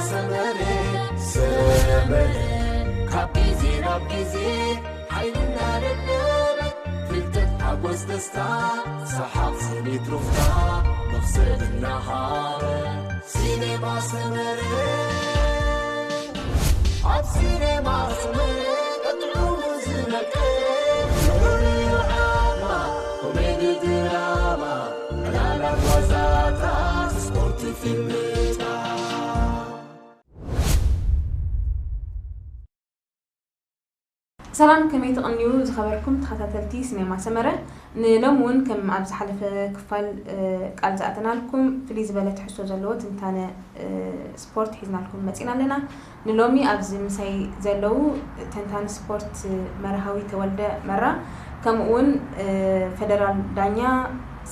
ሰመረ ሰመረ ካብ ግዜ ናብ ግዜ ሓይልና ደደበ ፍልጠት ሓጎስ ደስታ ሰሓቕ ስኒት ሩፍታ መኽሰብ እናሃበ ሲኔማ ሰመረ ኣብ ሲኔማ ሰመረ ቀጥዑ ዝነቀ ዝሑል ዓማ ኮሜዲ ድራማ ዕላላት ዋዛታት ስፖርት ፊልምታት ሰላም ከመይ ትቕንዩ ዝኸበርኩም ተኸታተልቲ ሲኔማ ሰመረ። ንሎሚ እውን ከም ኣብ ዝሓለፈ ክፋል ቃል ዝኣተናልኩም ፍልይ ዝበለ ትሕዝቶ ዘለዎ ትንታነ ስፖርት ሒዝናልኩም መፂና ኣለና። ንሎሚ ኣብዚ ምሳይ ዘለዉ ተንታኒ ስፖርት መርሃዊ ተወልደ መራ፣ ከምኡ እውን ፈደራል ዳኛ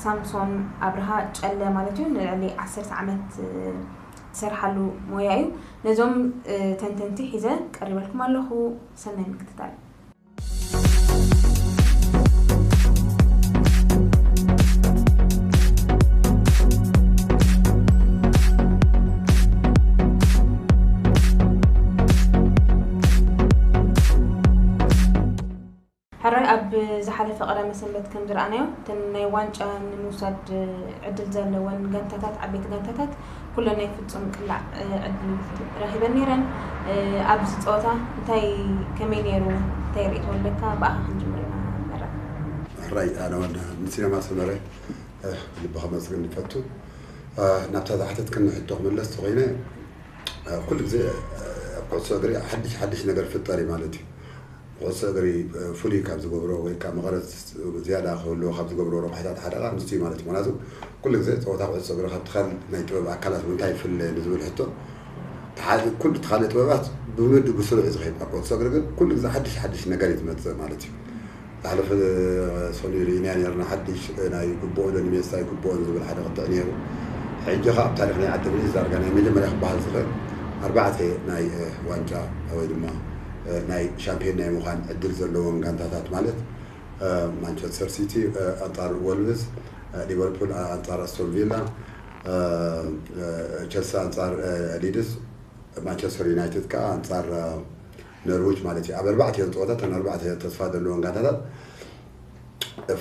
ሳምሶን ኣብርሃ ጨለ ማለት እዩ። ንልዕሊ ዓሰርተ ዓመት ዝሰርሓሉ ሞያ እዩ። ነዞም ተንተንቲ ሒዘ ቀሪበልኩም ኣለኹ። ሰናይ ምክትታል። ሕራይ ኣብ ዝሓለፈ ቀዳመ ሰንበት ከም ዝረኣናዮ እተን ናይ ዋንጫ ንምውሳድ ዕድል ዘለወን ጋንታታት ዓበይቲ ጋንታታት ኩለን ናይ ፍጹም ቅላዕ ዕድል ረኺበን ነይረን። ኣብዚ ፀወታ እንታይ ከመይ ነይሩ እንታይ ርእቶ ኣለካ? ብኣኻ ክንጅምር ኢና መራ። ሕራይ ኣነ ወዳ ንሲነማ ሰመረ ልቢ ከመስግን ይፈቱ። ናብታ ዝሓተትክኒ ሕቶ ክምለስ ተኮይነ ኩሉ ግዜ ኣብ ኩዕሶ እግሪ ሓድሽ ሓድሽ ነገር ፍጠር እዩ ማለት እዩ። ኩዕሶ እግሪ ፍሉይ ካብ ዝገብሮ ወይ ከዓ መቐረት ዝያዳ ክህልዎ ካብ ዝገብሮ ረብሓታት ሓደ ከዓ ንሱ እዩ ማለት እዩ። ምክንያቱ ኩሉ ግዜ ፀወታ ኩዕሶ እግሪ ካብቲ ካልእ ናይ ጥበብ ኣካላት ብምንታይ ይፍለ ንዝብል ሕቶ ኩሉ እቲ ካልእ ጥበባት ብምድ ብስሩዕ እዩ ዝኸይድ። ኣብ ኩዕሶ እግሪ ግን ኩሉ ግዜ ሓድሽ ሓድሽ ነገር እዩ ዝመፅእ ማለት እዩ። ዝሓለፈ ሰኑይ ርኢናዮ ነርና ሓድሽ ናይ ግብኦ ዶ ንሜሳ ይግብኦን ዝብል ሓደ ክትዕ ነይሩ። ሕጂ ከዓ ኣብ ታሪክ ናይ ዓዲ እንግሊዝ ዳርጋ ናይ መጀመርያ ክበሃል ዝኽእል ኣርባዕተ ናይ ዋንጫ ወይ ድማ ናይ ሻምፒዮን ናይ ምዃን ዕድል ዘለዎም ጋንታታት ማለት ማንቸስተር ሲቲ ኣንጻር ወልቭስ፣ ሊቨርፑል ኣንጻር ኣስቶን ቪላ፣ ቸልሲ ኣንጻር ሊድስ፣ ማንቸስተር ዩናይትድ ከዓ ኣንጻር ኖርዊች ማለት እዩ። ኣብ ኣርባዕቲኦን ፀወታ እተን ኣርባዕተ ተስፋ ዘለወን ጋንታታት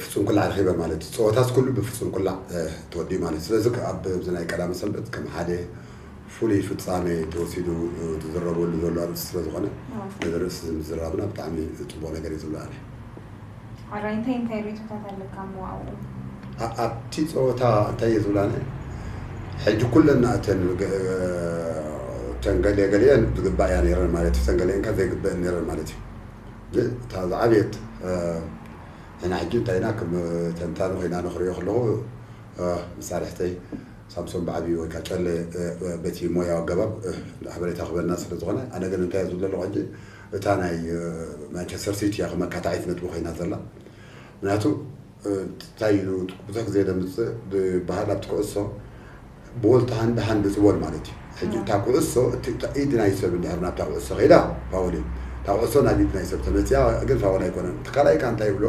ፍፁም ኩላዕ ረኺበን ማለት እዩ። ፀወታስ ኩሉ ብፍፁም ኩላዕ ተወዲኡ ማለት እዩ። ስለዚ ኣብ እዚ ናይ ቀዳመ ሰንበት ከም ሓደ ፍሉይ ፍፃሜ ተወሲዱ ዝዝረበሉ ዘሎ ኣርእስቲ ስለዝኾነ ነዚ ርእሲ ምዝራብና ብጣዕሚ ፅቡቕ ነገር እዩ ዝብሎ ኣነ። ሕራይ እንታይ እንታይ ርእቶታት ኣለካ እሞ ኣብኡ? ኣብቲ ፀወታ እንታይ እየ ዝብላነ ሕጂ ኩለና እተን እተን ገለ ገሊአን ዝግባእ እያ ነይረን ማለት እዩ። እተን ገሊአን ከ ዘይግበአን ነይረን ማለት እዩ። ግን እታ ዝዓበየት ንሕና ሕጂ እንታይ ኢና ከም ተንታኒ ኮይና ንክሪኦ ከለኹ መሳርሕተይ ሳምሶን ብዓብዩ ወይ ከዓ ጨለ በቲ ሞያዊ ኣገባብ ሓበሬታ ክበና ስለ ዝኾነ ኣነ ግን እንታይ ዝብል ዘለኹ ሕጂ እታ ናይ ማንቸስተር ሲቲ እያ ከም ኣካታዒት ነጥቢ ኮይና ዘላ። ምክንያቱ እንታይ ኢሉ ብዙሕ ግዜ ደምፅእ ዝበሃል ኣብቲ ኩዕሶ ቦል ተሃንድ ሃንድ ዝበል ማለት እዩ። ሕጂ እታ ኩዕሶ እቲ ኢድ ናይ ሰብ እንድሕር ናብታ ኩዕሶ ከይዳ ፋውል እዩ። እታ ኩዕሶ ናብ ኢድ ናይ ሰብ ተመፅያ ግን ፋውል ኣይኮነን። እቲ ካልኣይ ከዓ እንታይ ይብሎ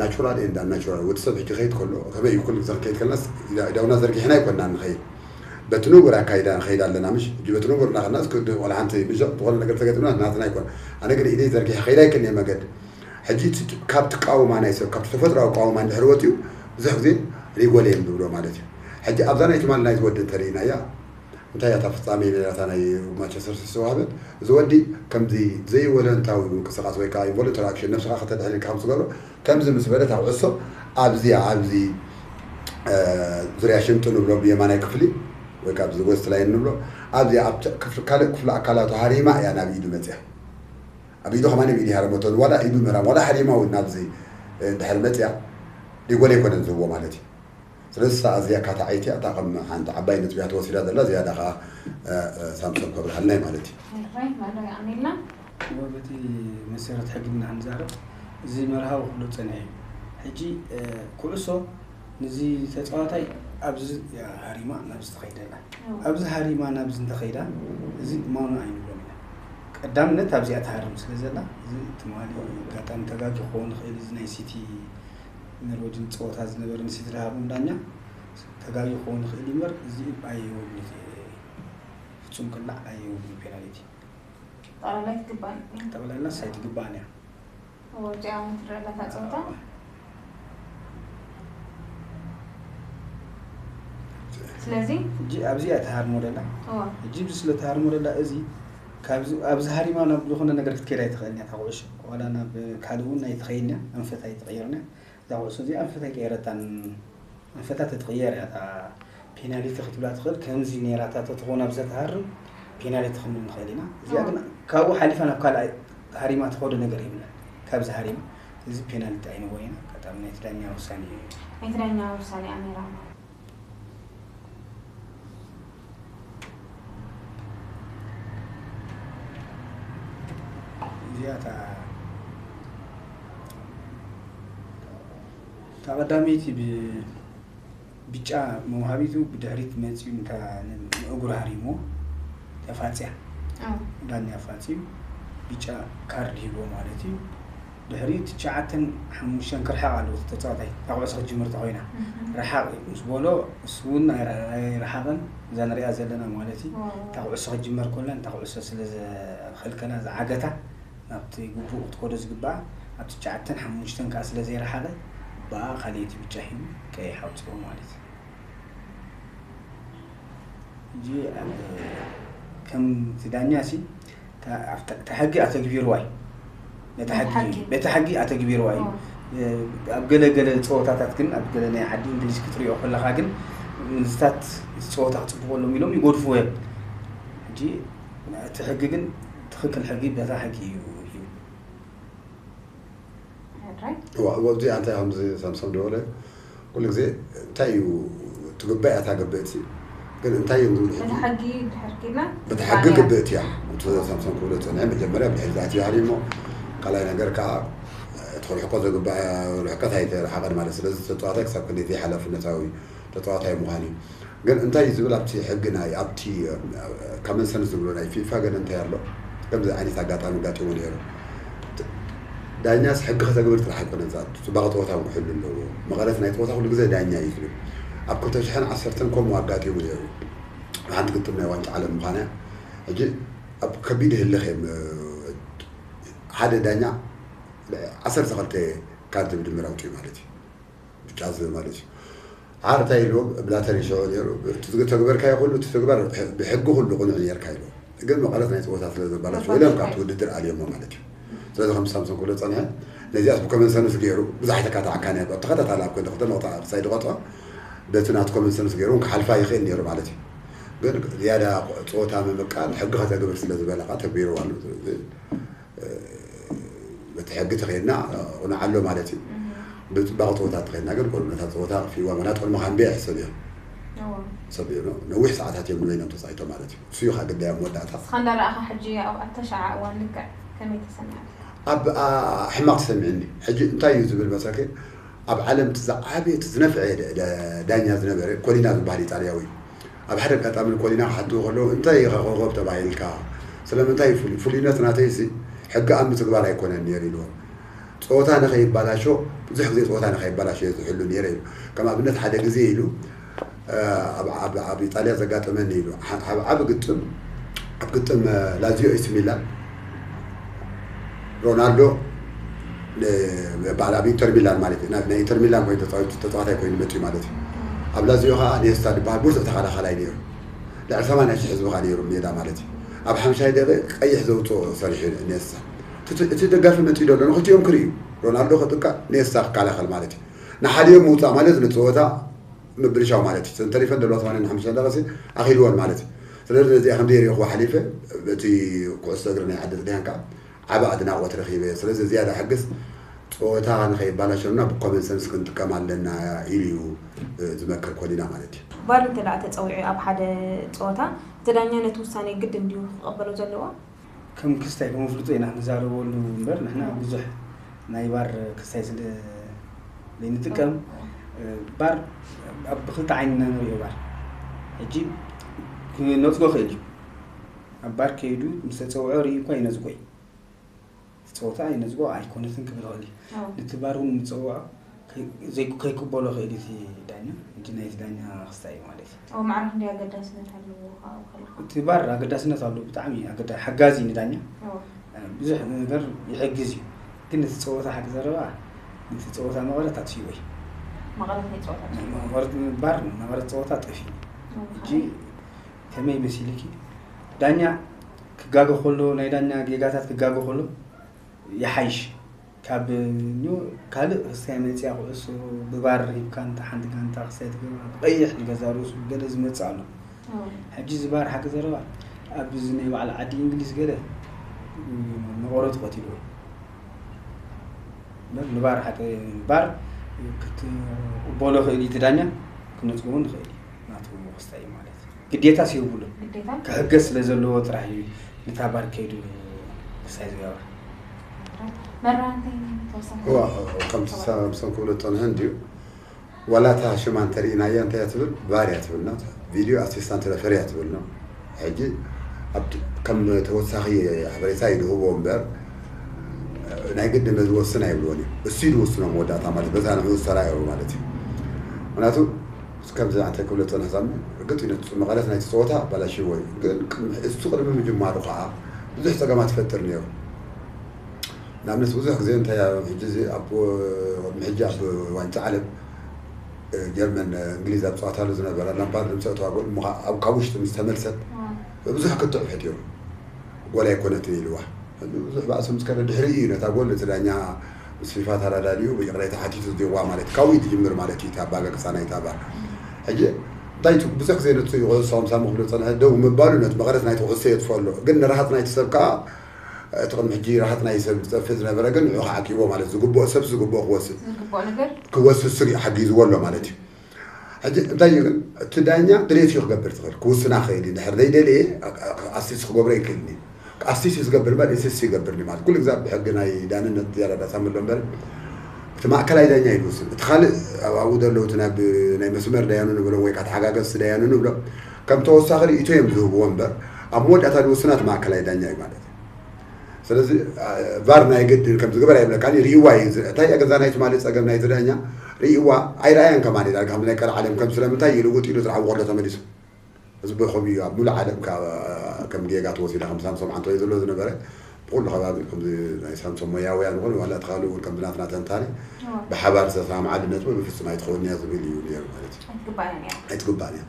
ናቹራል ኤንድ ናቹራል ወዲ ሰብ ሕጂ ከይድ ከሎ ከመይ እዩ ኩሉ ግዜ ክንከይድ ከለናስ ኢዳውና ዘርጊሕና ኣይኮንና ንኸይድ በቲ ንቡር ኣካይዳ ንኸይድ ኣለና ምሽ ሕጂ በቲ ንቡር እናኸድናስ ክዲ ቆልዓ እንተ ምሽ ዝኾነ ነገር ተገጥምና ናትና ኣይኮነ ኣነ ግን ኢደይ ዘርጊሐ ከይዳ ኣይክእልየ መገዲ ሕጂ ካብ ትቃወማ ናይ ሰብ ካብ ተፈጥራዊ ቃወማ እንድሕር ወፂኡ ብዙሕ ግዜ ሪጎሌ እዮም ዝብሎ ማለት እዩ። ሕጂ ኣብዛ ናይ ትማሊ ናይ ዝወዲ እንተርኢናያ እንታይ እያ እታ ፍጻሜ ኢለ እታ ናይ ማንቸስተር ሲቲ ዝተዋህበት እዚ ወዲ ከምዚ ዘይወለንታዊ ምንቅስቃስ ወይ ከዓ ኢንቮለንተሪ ኣክሽን ነብስኻ ከተድሕን ኢልካ ከም ዝገብሮ ከምዚ ምስ በለ እታ ኩዕሶ ኣብዚኣ ኣብዚ ዙርያ ሽምጡ ንብሎ ብየማናይ ክፍሊ ወይ ከዓ ኣብዚ ዌስት ላይን ንብሎ ኣብዚኣ ኣብ ካልእ ክፍሊ ኣካላቱ ሃሪማ እያ ናብ ኢዱ መፅያ። ኣብ ኢዱ ከማን ብኢድ ይሃረመቶ ዋላ ኢዱ ምህራም ዋላ ሃሪማ እውን ናብዚ ድሕር መፅያ ሪጎል ኣይኮነን ዝህቦ ማለት እዩ። ስለዚ ኣዝያ ካታዓይቲ እያ እታ ከም ሓንቲ ዓባይ ነጥቢ እያ ተወሲዳ ዘላ ዝያዳ ከዓ ሳምሶን ከብርሃልና እዩ ማለት እዩ። ራይት ማለት ኣሜልና እሞ በቲ መሰረት ሕግና ክንዛረብ እዚ መርሃዊ ክብሎ ዝፀንሐ እዩ። ሕጂ ኩዕሶ ንዚ ተፃዋታይ ኣብዚ እያ ሃሪማ ናብዚ ትኸይድ ኣላ። ኣብዚ ሃሪማ ናብዚ እንተኸይዳ እዚ ማኑ ኣይንብሎን ኢና። ቀዳምነት ኣብዚኣ ትሃርም ስለ ዘላ እዚ ትማሊ ኣጋጣሚ ተጋጊ ክኸውን ይኽእል እዚ ናይ ሲቲ ኖርወጅን ፀወታ ዝነበረ ንሲቲ ዝሃቦም ዳኛ ተጋጊ ክኸውን ይኽእል እዩ እምበር እዚ ኣይወግኒት ፍጹም ክላዕ ኣይህብን ፔናልቲ። ጠቕላላ ኣይትግባእን። ጠቕላላስ ኣይትግባእን እያ። እዎ፣ እዚኣ እውን ትረአ ኣላ እታ ፀወታ። ስለዚ ሕጂ ኣብዚኣ ተሃርሞ ደላ እዎ፣ ሕጂ ብዚ ስለ ተሃርሞ ደላ እዚ ካብዚ ኣብዚ ሃሪማ ናብ ዝኾነ ነገር ክትከይድ ኣይትኽእልን እያ። እታ ኩዕሾ ዋላ ናብ ካልእ እውን ኣይትኸይድን እያ። ኣንፈት ኣይትቕየርን እያ። እዛ ኩዕሾ እዚኣ ኣንፈት ኣይቀየረታን። ኣንፈታ ተትቕየር እያ እታ ፔናልቲ ክትብላ ትኽእል። ከምዚ ነይራ እታ ተትኾን ኣብዛ ተሃርም ፔናልቲ ክንብል ንኽእል ኢና። እዚኣ ግን ካብኡ ሓሊፋ ናብ ካልእ ሃሪማ ትኸዶ ነገር የብላን። ካብዚ ሃሪማ እዚ ፔናልቲ ኣይንብሎን ኢና። ኣጋጣሚ ናይቲ ዳኛ ውሳኔ እዩ። ናይቲ ዳኛ ውሳኔ እያ ነይራ ማለት እዩ። እዚኣ እታ እታ ቀዳመይቲ ብ- ብጫ መውሃቢቱ ብድሕሪት መፂኡ ንታ ንእግሩ ሃሪሞ ተፋፅያ ኣዎ። ዳኛ ፋፂዩ ብጫ ካርድ ሂቦ ማለት እዩ። ድሕሪኡ ትሽዓተን ሓሙሽተን ክርሕቕ ኣለዎ እቲ ተፃዋታይ እታ ኩዕሶ ክትጅምር ተኮይና እህ። ረሓቕ እዩ ምስ በሎ እሱ እውን ኣይረ- ኣይረሓቐን እዛ ንሪኣ ዘለና ማለት እዩ። ዋው። እታ ኩዕሶ ክትጅመር ኮላ እታ ኩዕሶ ስለ ዘኸልከላ ዝዓገታ ናብቲ ግቡእ ክትኮዶ ዝግባኣ ኣብ ትሽዓተን ሓሙሽተን ከዓ ስለ ዘይረሓቐ ብኣ ካልኣይቲ ብጫ ሂቡ ቀይሕ ኣውፅኡ ማለት እዩ። ሕጂ ኣብ ከምቲ ዳኛ ሲ እታ ሕጊ ኣተግቢርዋ እዩ። ነቲ ሕጊ ኣተግቢርዋ እዩ። ኣብ ገለ ገለ ፀወታታት ግን ኣብ ገለ ናይ ዓዲ እንግሊዝ ክትሪኦ ከለካ ግን ምንስታት እቲ ፀወታ ክፅብቀሎም ኢሎም ይጎድፍዎ እዮም። ሕጂ እቲ ሕጊ ግን ትክክል ሕጊ በታ ሕጊ እዩ። እዋ ወዚ ኣንታይ ከምዚ ሳምሶም ደወለ ኩሉ ግዜ እንታይ እዩ ትግባእ እያ ታገብእቲ ግን እንታይ እዮም ዝብሉ ሕጂ በቲ ሕጊ ድሕር ኪድና በቲ ሕጊ ግብእቲ እያ እቲ ሳምሶም ክብሎ ዝፀንሐ መጀመርያ ብድሕሪ ዝኣትዩ ሃሪሞ ካልኣይ ነገር ከዓ እቲ ክርሕቆ ዘግባእ ርሕቀት ኣይተረሓቐን ማለት ስለዚ ተፀዋታይ ክሳብ ክንደይ ሓላፍነታዊ ተፀዋታይ ምዃን እዩ ግን እንታይ ዝብል ኣብቲ ሕጊ ናይ ኣብቲ ከመንሰን ዝብሎ ናይ ፊፋ ገለ እንታይ ኣሎ ከምዚ ዓይነት ኣጋጣሚ ኣጋጢሙ ነይሩ ዳኛስ ሕጊ ከተግብር ጥራሕ ኣይኮነን ዝኣቱ ፅባቐ ፀወታ እውን ክሕሉ ኣለዎ መቐረት ናይ ፀወታ ኩሉ ግዜ ዳኛ እዩ ዝብል ኣብ ክልተ ሽሕን ዓሰርተን ከምኡ ኣጋጢሙ ነይሩ ሓንቲ ግጥም ናይ ዋንጫ ዓለም ምዃና ሕጂ ኣብ ከቢድ ህልኽ እዮም ሓደ ዳኛ ዓሰርተ ክልተ ካርድ ብድምር ኣውፅኡ ማለት እዩ ብጫ ዝብል ማለት እዩ። ዓር እንታይ ኢልዎም ብላተር ይሸዑ ነይሩ እቲ ዝተግበርካዮ ኩሉ እቲ ተግባር ብሕጊ ኩሉ ቁኑዕ ነርካ ኢልዎም ግን መቐረት ናይ ፀወታ ስለ ዘባላሸ ወለም ካብቲ ውድድር ኣልዮሞ ማለት እዩ። ስለዚ ከም ሳምሶን ክብሎ ፀንሐ ነዚኣስ ብኮመን ሰንስ ገይሩ ብዙሕ ኣይተካታዕካን እያ ተኸታታሊ ኣብ ክንዲ ክልተ መቕፃዕ ሳይድ ቆፅዖ በቲ ናቲ ኮመን ሰንስ ገይሩ ክሓልፋ ይኽእል ነይሩ ማለት እዩ። ግን ዝያዳ ፀወታ ምምቃል ሕጊ ከተግብር ስለ ዝበለ ከዓ ተግቢርዋ ኣሎ። በቲ ሕጊ ተኸይድና ቁኑዕ ኣሎ ማለት እዩ። ብፅባቕ ፀወታ ተኸይድና ግን ቁኑዕ ነታ ፀወታ ክፍይዋ ምክንያቱ ቅድሚ ካምቢያ ይሕሰብ እዮም። እዎ። ሰብ እዮም ነዊሕ ሰዓታት እዮም ንበይኖም ተፃይቶ ማለት እዩ። እሱ እዩ ከዓ ግዳይ ኣብ መወዳእታ። ንስኻ እንዳረኣኻ ሕጂ ኣብ ኣተሻዓ እዋን ልክዕ ከመይ ተሰሚዓካ? ኣብ ኣ፣ ሕማቕ ተሰሚዕኒ። ሕጂ እንታይ እዩ ዝብል መሰልኪ ኣብ ዓለም እቲ ዝዓበየ እቲ ዝነፍዐ ደ- ደ- ዳኛ ዝነበረ ኮሊና ዝበሃል ኢጣልያዊ እዩ። ኣብ ሓደ ኣጋጣሚ ንኮሊና ክሓትዎ ከለዉ እንታይ ኢኻ ኮኸብ ተባሂልካ ስለምንታይ እዩ ፍሉይ ፍሉይነት ናተይሲ ሕጊ ኣብ ምትግባር ኣይኮነን ነይሩ ኢልዎ ፀወታ ንኸይባላሾ ብዙሕ ግዜ ፀወታ ንኸይባላሾ እየ ዝሕሉ ነይረ ኢሉ ከም ኣብነት ሓደ ግዜ ኢሉ ኣብ ኢጣልያ ዘጋጠመኒ ኢሉ ኣብ ዓቢ ግጥም ኣብ ግጥም ላዚዮ ኤሲ ሚላን ሮናልዶ በዓል ኣብ ኢንተር ሚላን ማለት እዩ ናይ ኢንተር ሚላን ኮይኑ ተፃዋታይ ኮይኑ መፅኡ ማለት እዩ ኣብ ላዚዮ ከዓ ኔስታ ዝበሃል ብርቱዕ ተኸላኸላይ ነይሩ ልዕሊ ሰማንያ ሽሕ ህዝቢ ከዓ ነይሩ ሜዳ ማለት እዩ ኣብ ሓምሻይ ደቂ ቀይሕ ዘውፅኦ ሰሪሑ ኔስታ እቲ ደጋፊ መፅኡ ደሎ ንክልቲኦም ክርእዩ ሮናልዶ ከጥቃ ኔስታ ክከላኸል ማለት እዩ ንሓዲኦም ምውፃእ ማለት ንፀወታ ምብልሻው ማለት እዩ ተሪፈን ደለዋ ሰማንያ ሓሙሽተ ደቂ ኣኺልወን ማለት እዩ ስለዚ ነዚኣ ከም ዘይሪእኽዎ ሓሊፈ እቲ ኩዕሶ እግሪ ናይ ዓዲ ጥልያን ከዓ ዓቢ ኣድናቖት ረኺበ ስለዚ ዝያዳ ሕግስ ፀወታ ንኸይባላሸና ብኮመን ሰንስ ክንጥቀም ኣለና ኢሉ እዩ ዝመክር ኮሊና ማለት እዩ ቫር እንተ ደኣ ተጸዊዑ ኣብ ሓደ ጸወታ፣ እቲ ዳኛ ነቲ ውሳኔ ግድን ድዩ ክቐበሎ ዘለዎ? ከም ክስታይ ከም ኣፍልጦ ኢና ንዛረበሉ እምበር ንሕና ብዙሕ ናይ ቫር ክስታይ ስለ ዘይንጥቀም ቫር ብክልተ ዓይኒ ኢና ንሪኦ ቫር ሕጂ ክነጽጎ ክእል እዩ ኣብ ቫር ከይዱ ምስ ተጸውዖ ርኢ እኳ ይነጽጎ እዩ እቲ ጸወታ ይነጽጎ ኣይኮነትን ክብል ይኽእል እዩ ነቲ ቫር እውን ንጸውዖ ዘይኩ- ከይቅበሎ ኸይድ እቲ ዳኛ። እንጂ ናይቲ ዳኛ ክስታይ እዩ ማለት እዩ። ኣብ ማዕረ ክንደይ ኣገዳስነት ኣለዎ ካብኡ ከለካ? እቲ ባር ኣገዳስነት ኣለዎ፣ ብጣዕሚ ኣገዳ ሓጋዚ ንዳኛ። እዎ። ብዙሕ ነገር ይሕግዝ እዩ። ግን እቲ ፀወታ ሓቂ ዘረባ እቲ ፀወታ መቐረት ኣጥፊዎ እዩ። መቐረት ናይ ፀወታ መቐረት ባር መቐረት ፀወታ ጠፊ ሕጂ ከመይ መሲልኪ? ዳኛ ክጋገ ከሎ፣ ናይ ዳኛ ጌጋታት ክጋገ ከሎ ይሓይሽ። ካብ ካልእ ክስታይ መፅያ ኩዕሶ ብባር ሂብካ እንተ ሓንቲ ጋንታ ክስታይ ትገብራ ብቐይሕ ንገዛ ርእሱ ገለ ዝመፅእ ኣሎ። ሕጂ እዚ ባር ሓቂ ዘረባ ኣብ እዚ ናይ ባዕል ዓዲ እንግሊዝ ገለ መቐረቱ ቀቲልዎ። ንባር ሓቂ ባር ክትቕበሎ ክእል እዩ እቲ ዳኛ፣ ክነፅጎ እውን ንኽእል እዩ። ናቱ ክስታይ እዩ ማለት እዩ። ግዴታ ሲውብሉ ግዴታ ክሕገዝ ስለ ዘለዎ ጥራሕ እዩ ነታ ባር ከይዱ ክሳይ ዝገብራ። መራ እንታይ ተወሰነ? እዋ ከምቲ ሳምሶን ክብሎ ዝፀንሐ እንድዩ። ዋላ እታ ሽማ እንተርኢናያ እንታይ እያ ትብል? ባር እያ ትብልና። ቪድዮ ኣሲስታንት ረፈሪ እያ ትብልና። ሕጂ ኣብቲ- ከም ተወሳኺ ሓበሬታ ይድህቦ እምበር ናይ ግድን በዚ ወስን ኣይብልዎን እዩ። እሱ እዩ ዝወስኖ መወዳእታ ማለት በዛ ንዕኡ ዝተራእዮ ማለት እዩ። ምክንያቱ ከምዚ ኣንተ ክብሎ ዝፀንሐ ሳሚ ርግጥ እዩ ነቲ መቐረት ናይቲ ፀወታ ኣባላሽዎ እዩ። ግን ቅድሚ- እሱ ቅድሚ ምጅማሩ ከዓ ብዙሕ ፀገማት ይፈጥር ነይሩ። ንኣብነት ብዙሕ ግዜ እንታይ ሕጂ እዚ ኣብ ቅድሚ ሕጂ ኣብ ዋንጫ ዓለም ጀርመን እንግሊዝ ኣብ ፀዋታሉ ዝነበረ ላምፓርድ ምስ ኣእተዋ ጎል እሞ ከዓ ኣብ ካብ ውሽጢ ምስ ተመልሰት ብዙሕ ክትዕ ፈጢሩ። ጎል ኣይኮነትን ኢልዋ። ሕጂ ብዙሕ ባእሲ ምስ ከደ ድሕሪ እዩ ነታ ጎል እቲ ዳኛ ምስ ፊፋ ተረዳዲኡ ብይቕሬታ ሓቲቱ ዝዋ ማለት ካብኡ እዩ ትጅምር ማለት እዩ። እታ ኣባገግፃ ናይታ ባር ሕጂ እንታይ ትብሉ ብዙሕ ግዜ ነቲ ኩዕሶ ምሳሙ ክብሎ ዝፀንሐ ደው ምባሉ ነቲ መቐረት ናይቲ ኩዕሶ የጥፍኦ ኣሎ። ግን ንረሃፅ ናይቲ ሰብ ከዓ እቲ ቅድሚ ሕጂ ረሃፅ ናይ ሰብ ዝጠፍእ ዝነበረ ግን ንዑ ክዓቂቦ ማለት ዝግብኦ ሰብ ዝግብኦ ክወስድ ዝግብኦ ነገር ክወስድ ስሪኡ ሓጊዝዎ ኣሎ ማለት እዩ። ሕጂ እንታይ እዩ ግን እቲ ዳኛ ድሌት እዩ ክገብር ትኽእል ክውስና ክእል እዩ። ድሕር ዘይደልየ ኣሲስ ክገብሮ ይክእል እዩ። ኣሲስ እዩ ዝገብር እምበር ኤስስ ይገብር እዩ ማለት ኩሉ ግዜ ብሕጊ ናይ ዳንነት ዝያዳ ዳሳም ኣሎ እምበር እቲ ማእከላይ ዳኛ እዩ ዝውስን። እቲ ካልእ ኣብኡ ዘለዉ እቲ ናብ ናይ መስመር ዳያኑ ንብሎ ወይ ከዓ ተሓጋገዝቲ ዳያኑ ንብሎ ከም ተወሳኺ ርእይቶ እዮም ዝህብዎ እምበር ኣብ መወዳእታ ዝውስና እቲ ማእከላይ ዳኛ እዩ ማለት እዩ። ስለዚ ቫር ናይ ግድን ከም ዝግበር ኣይብለካን ርእይዋ እዩ። እንታይ እያ ገዛ ናይ ትማሊ ፀገም ናይ ዝዳኛ ርእይዋ ኣይረኣያን ከማን ዳርጋ ከም ናይ ቀረ ዓለም ከም ስለምንታይ ይልውጥ ኢሉ ዝረዓቡ ከሎ ተመሊሱ እዚ ቦይ ከምኡ እዩ ኣብ ሙሉእ ዓለም ከም ጌጋ ተወሲዳ ከም ሳምሶም ዓንቶ እዩ ዘሎ ዝነበረ ብኩሉ ከባቢ ከምዚ ናይ ሳምሶም ሞያውያን ይኹን ዋላ እቲ ካልእ እውን ከምዚ ናትና ተንታኒ ብሓባር ዝተሰማምዓሉ ነጥቢ ብፍፁም ኣይትኸውን እያ ዝብል እዩ ነይሩ ማለት እዩ። ኣይትግባእን እያ። ኣይትግባእን እያ።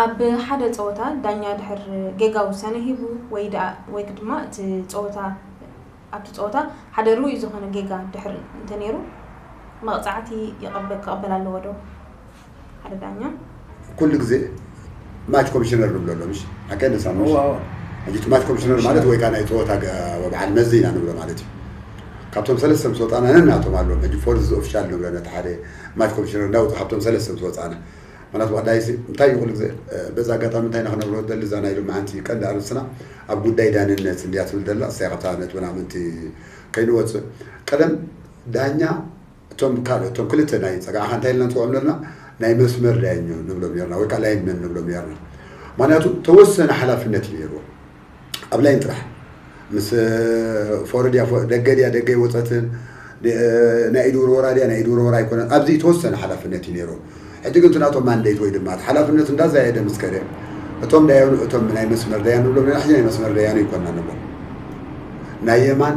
ኣብ ሓደ ጸወታ ዳኛ ድሕር ጌጋ ውሳነ ሂቡ ወይ ደኣ ወይ ድማ እቲ ጸወታ ኣብቲ ጸወታ ሓደ ርኡይ ዝኾነ ጌጋ ድሕር እንተነይሩ መቕጻዕቲ ይቐበል ክቐበል ኣለዎ ዶ ሓደ ዳኛ? ኩሉ ግዜ ማች ኮሚሽነር ንብሎ ኣሎ ምሽ ሓቀ ነሳሙ ሕጂ እቲ ማች ኮሚሽነር ማለት ወይ ከዓ ናይ ፀወታ በዓል መዚ ኢና ንብሎ ማለት እዩ። ካብቶም ሰለስተ ምስ ወፃና ነናቶም ኣለዎም ሕጂ ፎርዝ ኦፊሻል ንብሎ ነቲ ሓደ ማች ኮሚሽነር እንዳውፅ ካብቶም ሰለስተ ምስ ወፃና ምክንያቱ ዋዳይሲ እንታይ እዩ ኩሉ ግዜ በዛ ኣጋጣሚ እንታይ ንክነብሮ ደሊ እዛ ናይ ሎማዓንቲ ቀንዲ ኣርእስትና ኣብ ጉዳይ ዳንነት እንድያ ትብል ደላ እሳይ ካብታ ነጥብና ምንቲ ከይንወፅእ ቀደም ዳኛ እቶም ካልእ እቶም ክልተ ናይ ፀጋዕኻ እንታይ ኢልና ንፅውዖም ነርና ናይ መስመር ዳኛ ንብሎም ነርና ወይ ከዓ ላይንመን ንብሎም ነርና። ምክንያቱ ተወሰነ ሓላፍነት እዩ ነይርዎ ኣብ ላይን ጥራሕ ምስ ፎረድ እያ ደገ ድያ ደገ ይወፀትን ናይ ኢድ ውርወራ ድያ ናይ ኢድ ውርወራ ኣይኮነን ኣብዚ ተወሰነ ሓላፍነት እዩ ነይርዎ። ሕጂ ግን ናቶም ማንዴት ወይ ድማ ሓላፍነት እንዳዛየደ ምስ ከደ እቶም ዳያኑ እቶም ናይ መስመር ዳያኑ ንብሎም ኢና ሕጂ ናይ መስመር ዳያኑ ይኮና ንብሎም ናይ የማን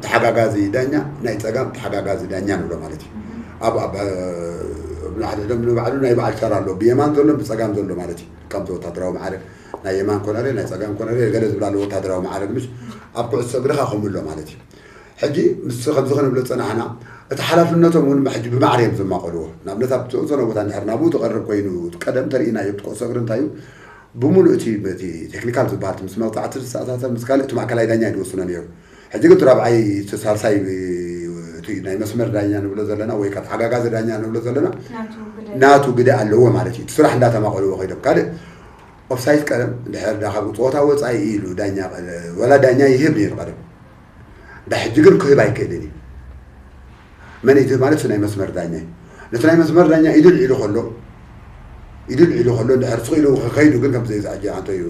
ተሓጋጋዚ ዳኛ ናይ ፀጋም ተሓጋጋዚ ዳኛ ንብሎ ማለት እዩ። ኣብ ኣብ ንባዕሉ ናይ በዓል ሸራ ኣሎ ብየማን ዘሎ ብፀጋም ዘሎ ማለት እዩ። ከምቲ ወታደራዊ ማዕረግ ናይ የማን ኮነ ርእ ናይ ፀጋም ኮነ ርእ ገለ ዝብላ ኣሎ ወታደራዊ ማዕረግ ምሽ ኣብ ኩዕሶ እግርኻ ከምኡ ኣሎ ማለት እዩ። ሕጂ ምስ ከምዚ ክንብሎ ዝፀናሕና እቲ ሓላፍነቶም እውን ሕጂ ብማዕረ እዮም ዘማቐልዎ። ንኣብነት ኣብ ዝተወሰነ ቦታ እንድሕር ናብኡ ትቐርብ ኮይኑ ቀደም ተርእናዮ እቲ ኩዕሶ እግሪ እንታይ እዩ ብምሉእ እቲ እቲ ቴክኒካል ዝበሃል ምስ መቕፃዕቲ ዝተኣሳሰር ምስ ካልእ እቲ ማእከላይ ዳኛ እዩ ዝወስኖ ነይሩ። ሕጂ ግን እቲ ራብዓይ እቲ ሳልሳይ እቲ ናይ መስመር ዳኛ ንብሎ ዘለና ወይ ከዓ ተሓጋጋዚ ዳኛ ንብሎ ዘለና ናቱ ግደ ኣለዎ ማለት እዩ። እቲ ስራሕ እንዳተማቐልዎ ከይዶም ካልእ ኦፍሳይድ ቀደም እንድሕር ዳ ካብ ፀወታ ወፃኢ ኢሉ ዳኛ ወላ ዳኛ ይህብ ነይሩ ቀደም እንዳ ሕጂ ግን ክህብ ኣይክእልን እዩ። መን እዩ ማለት ናይ መስመር ዳኛ እዩ። ነቲ ናይ መስመር ዳኛ ኢዱ ልዒሉ ከሎ ኢዱ ልዒሉ ከሎ እንድሕር ስቕ ኢሉ ከይዱ ግን ከምዚ ዝዓጀ ኣንተ እዩ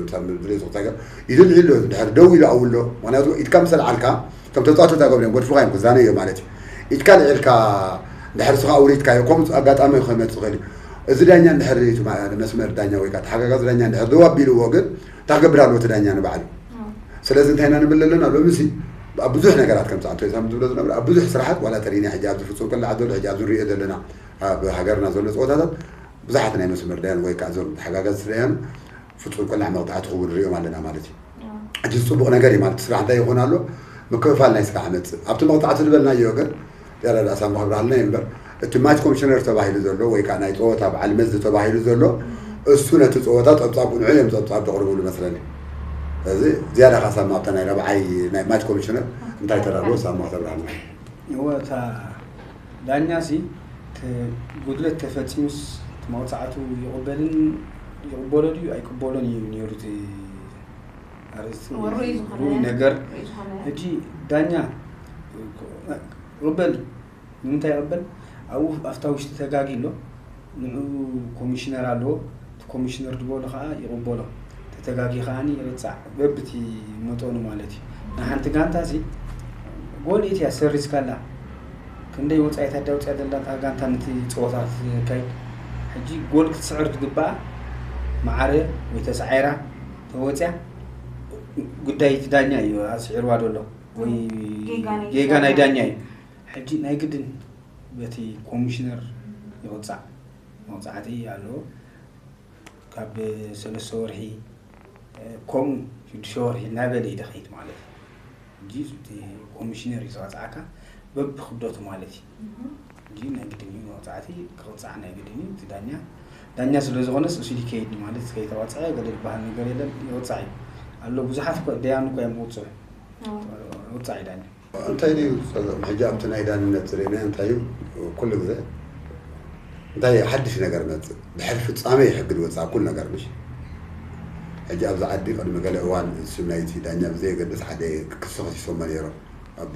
ድሌ ዝቑፃገር ኢዱ ልዒሉ እንድሕር ደው ኢሉ ኣውሎ ምክንያቱ ኢድካ ምስ ኣልዓልካ ከም ተፃወቲ እታ ገብርዮም ገድፍኻ እዮም ክዛነዮ ማለት እዩ። ኢድካ ልዒልካ ድሕር ስኻ ኣውሪድካዮ፣ ከምኡ ኣጋጣሚ ክመጽእ ይኽእል እዩ። እዚ ዳኛ እንድሕር እቲ ማ-፣ መስመር ዳኛ ወይ ከዓ ተሓጋጋዚ ዳኛ እንድሕር ደው ኣቢልዎ ግን እንታይ ክገብር ኣለዎ እቲ ዳኛ ንባዕሉ? ስለዚ እንታይ ኢና ንብል ኣለና? ሎሚ ሲ ኣብ ብዙሕ ነገራት ከም ጻዕቶ ኢሳም ዝብሎ ዝነበረ ኣብ ብዙሕ ስራሓት ዋላ ተሪና ሕጂ ኣብዚ ፍጹም ቅላዕ ዘሎ ሕጂ ኣብዚ ንሪኦ ዘለና ኣብ ሃገርና ዘሎ ጸወታታት ብዙሓት ናይ መስመር ዳያን ወይ ከዓ እዞም ተሓጋጋዚ ዳያን ፍጹም ቅላዕ መቕጻዕቲ ክህቡ ንሪኦም ኣለና ማለት እዩ። ሕጂ ጽቡቕ ነገር እዩ ማለት ስራሕ እንታይ ይኾን ኣሎ? ምክፍፋል ናይ ስራሕ መጽእ ኣብቲ መቕጻዕቲ ዝበልናዮ ግን ያረዳ ሳሞ ክብርሃልና እምበር እቲ ማች ኮሚሽነር ተባሂሉ ዘሎ ወይ ከዓ ናይ ጸወታ በዓል መዚ ተባሂሉ ዘሎ እሱ ነቲ ጸወታ ጸብጻብ ንዑ እዮም ጸብጻብ ዘቕርብሉ መስለኒ። እዚ ዝያዳ ካሳማ ኣብታ ናይ ረብዓይ ናይ ማች ኮሚሽነር እንታይ ተዳሎ ሳሞ ክብርሃልና። እወ እታ ዳኛ ሲ እቲ ጉድለት ተፈጺሙስ እቲ መቕጻዕቱ ይቕበልን ይቕበሎ ድዩ ኣይቅበሎን እዩ ነይሩ እቲ ኣርእስቲ እወ፣ ርኡይ ዝኾነ ርኡይ ነገር ርኡይ ዝኾነ ሕጂ ዳኛ ይቕበል እዩ። ንምንታይ ይቕበል? ኣብኡ ኣብታ ውሽጢ ተጋጊ ኣሎ ንዑ ኮሚሽነር ኣለዎ። እቲ ኮሚሽነር ዝበሎ ከዓ ይቕበሎ። ተተጋጊ ከዓኒ ይቕፃዕ በብቲ መጠኑ ማለት እዩ። ንሓንቲ ጋንታ ሲ ጎል እትያ ሰሪዝካላ ክንደይ ወፃኢታት ዳውፅያ ዘላ እታ ጋንታ ነቲ ፀወታ ትካይድ። ሕጂ ጎል ክትስዕር ትግባኣ ማዕረ ወይ ተሳዒራ ተወፅያ ጉዳይ እቲ ዳኛ እዩ ኣስዒርዋ ዘሎ ወይ ጌጋ ናይ ጌጋ ናይ ዳኛ። ዳኛ እዩ። ሕጂ ናይ ግድን በቲ ኮሚሽነር ይቕፃዕ መቕፃዕቲ ኣለዎ። ካብ ሰለስተ ወርሒ ከምኡ ሽዱሽተ ወርሒ እናበለ እዩ ደኸይድ ማለት እዩ። ሕጂ እቲ ኮሚሽነር እዩ ዝቐፅዓካ በብክብደቱ ማለት እዩ። ሕጂ ናይ ግድን እዩ መቕፃዕቲ ክቕፃዕ ናይ ግድን እዩ። እቲ ዳኛ ዳኛ ስለ ዝኾነስ እሱ ይከይድ ማለት ከይተቐፅዐ ገለ ዝበሃል ነገር የለን። ይቕፃዕ እዩ ኣሎ ብዙሓት እኮ ደያኑ እኮ እዮም ውፅዕ ውፃዕ እዩ ዳኛ። እንታይ ድዩ ጸገም? ሕጂ ኣብቲ ናይ ዳንነት ዝርኢና እንታይ እዩ? ኩሉ ግዜ እንታይ ሓድሽ ነገር መጽእ? ድሕሪ ፍጻሜ እዩ ሕጊ ዝወጽእ ኣብ ኩሉ ነገር ምሽ? ሕጂ ኣብዚ ዓዲ ቅድሚ ገለ እዋን እሱ ናይቲ ዳኛ ብዘየገድስ ሓደ ክሲ ከሲሶሞ ነይሮም። ኣብ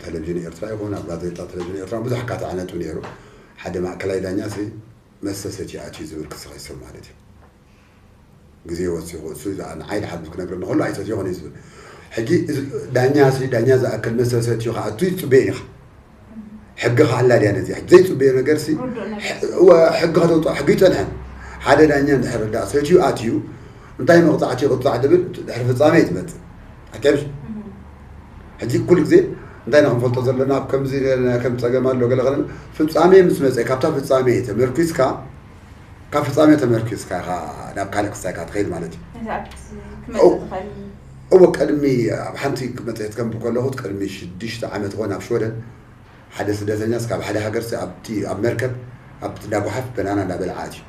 ቴሌቪዥን ኤርትራ ይኹን ኣብ ጋዜጣ ቴሌቪዥን ኤርትራ ብዙሕ ኣካታዕነቱ ነይሩ። ሓደ ማእከላይ ዳኛ ሲ መስተ ሰትዩ ኣትዩ ዝብል ክሲ ከሲሶም ማለት እዩ። ግዜ ወሲኹ እሱ ንዓይ ድሓር ምስ ክነግረኒ ከሎ ኣይሰትዮ ኾነ እዩ ዝብል። ሕጂ እዚ ዳኛ ሲ ዳኛ ዝኣክል መስተ ሰትዩ ክኣቱ ይጽበየን ኢኻ። ሕጊ ከኣላ ድያ ነዚኣ ዘይጽበዮ ነገር ሲ ርዱእ ነገር። እወ ሕጊ ከተውፅኦ ሕጊ ይጸንሐን ሓደ ዳኛ እንድሕር ዳ ሰትዩ ኣትዩ እንታይ መቕፃዕቲ ይቕፃዕ ድብል ድሕሪ ፍጻሜ እዩ ዝመፅእ ኣትያምሽ ሕጂ ኩሉ ግዜ እንታይ ኢና ክንፈልጦ ዘለና ኣብ ከምዚ ከም ፀገም ኣሎ ገለ ከለ ፍጻሜ ምስ መፀ ካብታ ፍጻሜ ተመርኪዝካ ካብ ፍጻሜ ተመርኪዝካ ኢኻ ናብ ካልእ ክስታይ ኢኻ ትኸይድ ማለት እዩ ነዚ ኣብቲ ኦ። ክመፅእ ዝኽእል እወ ቅድሚ ኣብ ሓንቲ መፅሄት ከም ከለኹት ቅድሚ ሽዱሽተ ዓመት ኾን ኣብ ሽወደን ሓደ ስደተኛስ ካብ ሓደ ሃገርሲ ኣብቲ ኣብ መርከብ ኣብቲ እንዳ ጓሓፍ በናና እንዳበልዓ ኣትዩ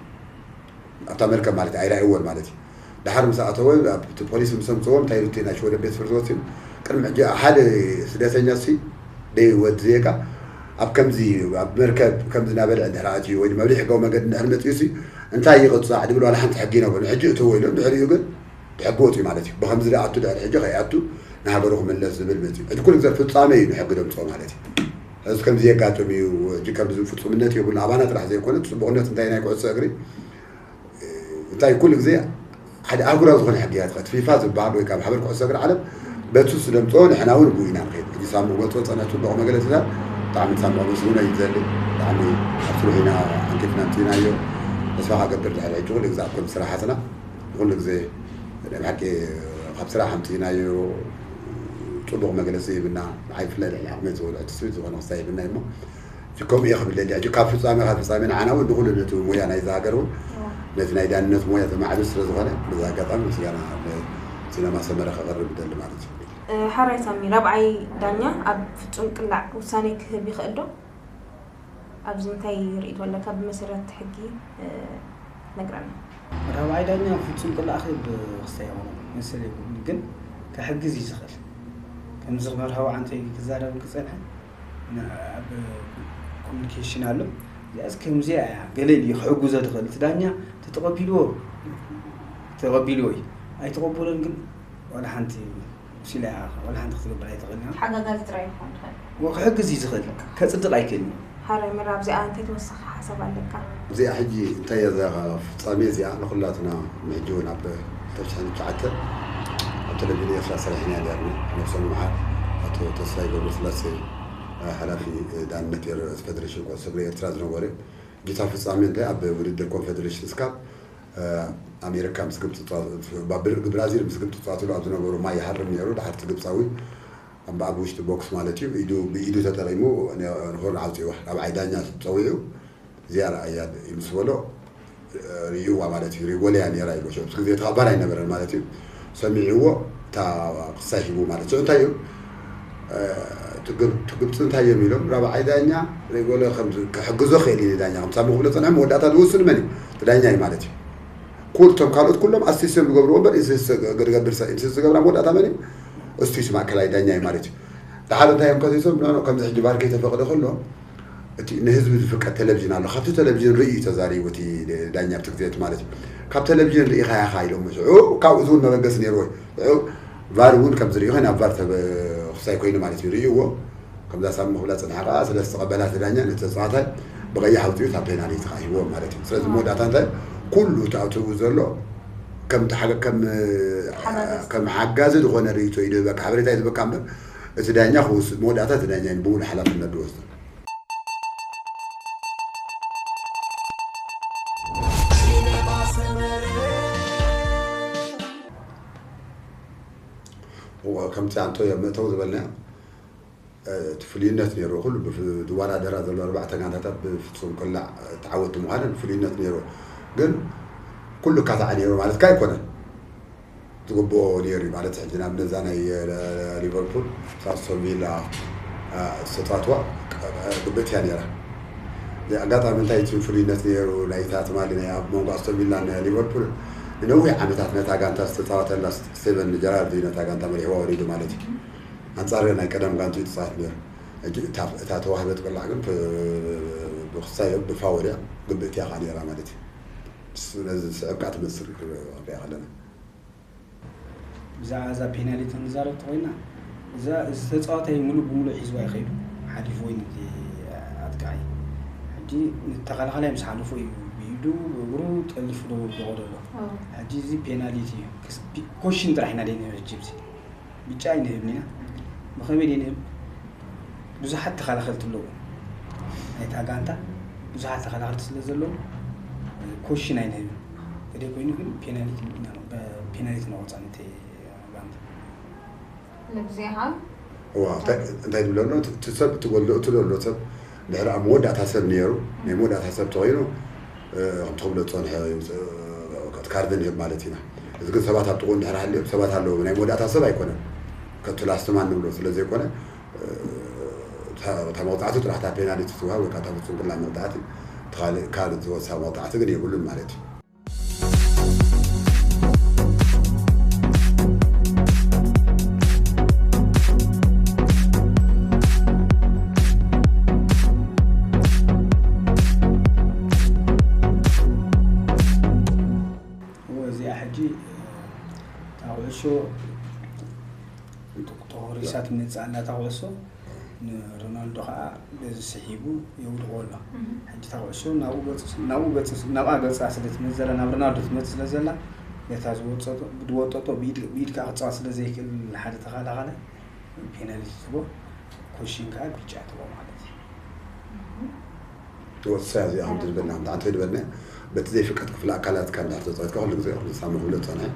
ኣብታ መርከብ ማለት ኣይራእይዎን ማለት እዩ ድሓር ምስ ኣተወ ኣብቲ ፖሊስ ምስ ኣምፅዎ እንታይ ኢሉ እቲ ናይ ሽወደን ቤት ፍርዲ ወሲኑ ቅድሚ ሕጂ ሓደ ስደተኛሲ ደይ ወዲ ዜጋ ኣብ ከምዚ ኣብ መርከብ ከምዚ እናበልዐ እንድሕር ኣትዩ ወይ ድማ ብዘይሕጋዊ መገዲ እንድሕር መፅዩሲ እንታይ ይቕፃዕ ድብል ዋላ ሓንቲ ሕጊ ይነብሩ ንሕጂ እትዎ ኢሉ እንድሕር እዩ ግን ብሕጊ ወፅዩ ማለት እዩ ብከምዚ ዝኣቱ ድሕሪ ሕጂ ከይኣቱ ንሃገሩ ክምለስ ዝብል መፅዩ ሕጂ ኩሉ ግዜ ፍፃመ እዩ ንሕጊ ደምፅኦ ማለት እዩ እዚ ከምዚ የጋጥም እዩ ሕጂ ከምዚ ፍፁምነት የብሉ ኣባና ጥራሕ ዘይኮነ ፅቡቅነት እንታይ ናይ ኩዕሶ እግሪ እንታይ ኩሉ ግዜ ሓደ ኣህጉራዊ ዝኾነ ሕጊ እያ ትኸድ ፊፋ ዝበሃል ወይ ካብ ማሕበር ኩዕሶ እግሪ ዓለም በቲ እሱ ደምፅኦ ንሕና እውን ብኡ ኢና ንኸይድ ሕጂ ሳሙ ክመፅኦ ፀነ ፅቡቕ መግለፂታት ብጣዕሚ ሳሙ ኣመስግኖ እዩ ዘሊ ብጣዕሚ ኣብ ስሩዕ ኢና ኣንኪፍና ኣምፅእናዮ ተስፋ ካገብር ድሕሪ ሕጂ ኩሉ ግዜ ኣብ ከም ስራሓትና ኩሉ ግዜ ናይ ብሓቂ ካብ ስራሕ ኣምፅእናዮ ፅቡቕ መግለፂ ይህብና ንዓይ ብፍላይ ልዕሊ ዓቕመይ ዝበልዖ ትስቢት ዝኾነ ክስታይ ይህብና እሞ ከምኡ እየ ክብል ደሊ ሕጂ ካብ ፍፃሜ ካብ ፍፃሜ ንዓና እውን ንኩሉ ነቲ ሙያ ናይዚ ሃገር እውን ነቲ ናይ ዳንነት ሙያ ዘማዕብል ስለ ዝኾነ በዚ ኣጋጣሚ ምስጋና ንሲነማ ሰመረ ከቕርብ ይደሊ ማለት እዩ ሓራይ ሳሚ ራብዓይ ዳኛ ኣብ ፍጹም ቅላዕ ውሳኔ ክህብ ይኽእል ዶ? ኣብዚ እንታይ ርእይቶ ኣለካ ብመሰረት ሕጊ ነግረና። ራብዓይ ዳኛ ፍጹም ቅላዕ ክህብ ክስታይ ይኾነ መሰለ ይብሉኒ ግን ከሕግዝ እዩ ዝኽእል ከምዚ ክመርሃዊ ዓንተ ክዛረብ ክጸንሐ ኣብ ኮሚኒኬሽን ኣሎ እዚኣስ ከምዚኣ እያ ገለ እዩ ክሕግዞ ዝኽእል እቲ ዳኛ ተተቐቢልዎ ተቐቢልዎ እዩ ኣይተቐበሎን ግን ዋላ ሓንቲ ሲላ ወላ ሓንቲ ክትገብር ኣይትኽእል ኢና ሓጋጋዚ ጥራይ ይኾን ትኽእል ወ ክሕግዝ እዩ ዝኽእል ከፅድቕ ኣይክእልን እዩ ሓራይ ምራ ኣብዚኣ እንታይ ተወሳኺ ሓሳብ ኣለካ እዚኣ ሕጂ እንታይ እያ እዛ ፍፃሜ እዚኣ ንኩላትና ንሕጂ እውን ኣብ ተሽሕን ትሽዓተ ኣብ ቴሌቪዥን ኤርትራ ሰሪሕና ነርኒ ነብሶም መሓር ኣቶ ተስፋይ ገብረስላሴ ሓላፊ ዳንነት ኤር- ፌደሬሽን ኩዕሶ እግሪ ኤርትራ ዝነበሩ፣ ጌታ ፍጻሜ እንታይ ኣብ ውድድር ኮንፌደሬሽንስ ካፕ ኣሜሪካ ምስ ግብፂ ብራዚል ምስ ግብፂ ተፃወትሉ ኣብ ዝነበሩ ማይ ይሃርም ነይሩ። ድሓርቲ ግብፃዊ ኣብ ውሽጢ ቦክስ ማለት እዩ ኢዱ ብኢዱ ተጠቂሙ ንሆርን ዓውፂዋ ራብዓይ ዳኛ ፀዊዑ እዚኣ ረኣያ ምስ በሎ ርእይዋ ማለት እዩ። ሪጎለያ ነይራ ኢሉ ሽዑ ግዜ ተቐባል ኣይነበረን ማለት እዩ። ሰሚዕዎ እታ ክሳይ ሂቡ ማለት እዩ። እንታይ እዩ ግብፂ እንታይ እዮም ኢሎም ራብዓይ ዳኛ ሪጎለ ክሕግዞ ክእል እዩ ዳኛ ከምሳሙ ክብሎ ፀንሐ መወዳእታ ዝውስን መን እዩ? እቲ ዳኛ እዩ ማለት እዩ። ኩልቶም ካልኦት ኩሎም ኣሲስም ዝገብርዎ እምበር ኢንስስ ገድገብር ኢንስስ ዝገብራ መወዳእታ መን እዩ? እስቱስ ማእከላይ ዳኛ እዩ ማለት እዩ። ድሓር እንታይ እዮም ከሲሶም ከምዚ ሕጂ ባርከይ ተፈቅደ ከሎ እቲ ንህዝቢ ዝፍቀድ ቴሌቪዥን ኣሎ። ካብቲ ቴሌቪዥን ርእዩ እዩ ተዛሪቡ እቲ ዳኛ ኣብቲ ግዜ እቲ ማለት እዩ። ካብ ቴሌቪዥን ርኢኻ ኢኻ ኢሎም ሽዑ ካብኡ ዝውን መበገሲ ነይርዎ እዩ። ሽዑ ቫር እውን ከም ዝርእዩ ናብ ቫር ተበ- ክሳይ ኮይኑ ማለት እዩ ርእይዎ። ከምዛ ሳሚ ክብላ ፅንሓ ከዓ ስለ ዝተቐበላ እቲ ዳኛ ነቲ ተፃዋታይ ብቐይሕ ኣውፅኡ እታ ፔናልቲ ከዓ ሂብዎ ማለት እዩ። ስለዚ መወዳእታ እንታይ ኩሉ ተኣትው ዘሎ ከም ተሓገ- ከም ሓጋዚ። ከም ሓጋዚ ዝኾነ ርእይቶ እዩ ዝህበካ ሓበሬታ እዩ ዝበካ እምበር እቲ ዳኛ ክውስድ መወዳእታ እቲ ዳኛ እዩ ብሙሉ ሓላፍነት ዝወስድ። ከምቲ ኣንቶዮ መእተው ዝበልናዮ እቲ ፍሉይነት ነይሩ ኩሉ ዝወዳደራ ዘሎ ኣርባዕተ ጋንታታት ብፍፁም ክላዕ ተዓወቲ ምዃነን ፍሉይነት ነይሩ። ግን ኩሉ ካታዕ ነይሩ ማለትካ ኣይኮነን። ዝግብኦ ነይሩ እዩ ማለት ሕጂ ንኣብነት እዛ ናይ ሊቨርፑል ምስ ኣስቶን ቪላ ዝተፃወትዋ ግብእቲ እያ ነይራ። ኣጋጣሚ እንታይ እቲ ፍሉይነት ነይሩ ናይታ ትማሊ ናይ ኣብ መንጎ ኣስቶን ቪላ ሊቨርፑል ንነዊሕ ዓመታት ነታ ጋንታ ዝተፃወተላ ስቴቨን ጀራርድ እዩ ነታ ጋንታ መሪሕዋ ወሪዱ ማለት እዩ። ኣንፃር ናይ ቀደም ጋንቱ ይፃወት ነይሩ። ሕጂ እታ ተዋህበት ቅላዕ ግን ብክሳዮ ብፋወል እያ ግብእቲ እያ ከዓ ነይራ ማለት እዩ። ነዚ ስዕብ ከዓ ትመስል ክንሪኣ ከለና ብዛዕባ እዛ ፔናሊቲ ንዛረብ ተኮይና እዛ ዝተፃወታይ ሙሉእ ብሙሉእ ሒዝዋ ይኸይዱ ሓሊፍዎ እዩ ነቲ ኣጥቃዓይ ሕጂ ንተኸላኸላይ ምስ ሓለፎ እዩ ብኢዱ ብእግሩ ጠሊፉ ደወደሎ ሕጂ እዚ ፔናሊቲ እዩ ኮሽን ጥራሕ ኢና ደይንህብ ሕጂ ብዚ ብጫ ኣይንህብን ኢና ብኸመይ ደይንህብ ብዙሓት ተኸላኸልቲ ኣለዉ ናይታ ጋንታ ብዙሓት ተኸላኸልቲ ስለ ዘለዉ ኮሽን ኣይንህብን ተደይ ኮይኑ ግን ፔናሊቲ ነቆፃ ነቲ ጋንታ ንግዚኻ እንታይ ትብሎ ኣሎ እቲ ሰብ ትጎሎ እቲ ዘሎ ሰብ ድሕሪ ኣብ መወዳእታ ሰብ ነይሩ ናይ መወዳእታ ሰብ ተኮይኑ ከም ትኽብሎ ዝፀንሐ ካርድ ንህብ ማለት ኢና እዚ ግን ሰባት ኣብ ጥቁ እንድሕር ሃልዮም ሰባት ኣለዉ ናይ መወዳእታ ሰብ ኣይኮነን ከቱ ላስትማን ንብሎ ስለዘይኮነ እታ መቕፃዕቲ ጥራሕ እታ ፔናልቲ ትወሃብ ወይ ከዓ እታ ፍፁም ቅላ መቕፃዕቲ እቲ ካልእ ካልእ ዝወሳ መቕፃዕቲ ግን የብሉን ማለት እዩ እዚኣ ሕጂ እታ ኩዕሾ ተኾሪሳ ትመፅእ ኣላ እታ ኩዕሾ ንሮናልዶ ከዓ በዚ ስሒቡ የውድቆ ኣሎ ሕጂ እታ ኩዕሾ ናብኡ ገፁ ናብኣ ገፃ ስለ ትመፅእ ዘላ ናብ ሮናልዶ ትመፅእ ስለ ዘላ ነታ ዝወጠጦ ብድወጠጦ ብኢድ ብኢድ ከዓ ክፃወት ስለ ዘይክእል ሓደ ተኸላኸላይ ፔናልቲ ትቦ ኮሽን ከዓ ቢጫ ትቦ ማለት እዩ ወሳያ እዚኣ ከምቲ ዝበልና ከምቲ ኣንተ ዝበልና በቲ ዘይፍቀድ ክፍለ ኣካላትካ እንድሕር ተፃወትካ ኩሉ ግዜ ንሳሚ ክብሎ ዝፀንሐ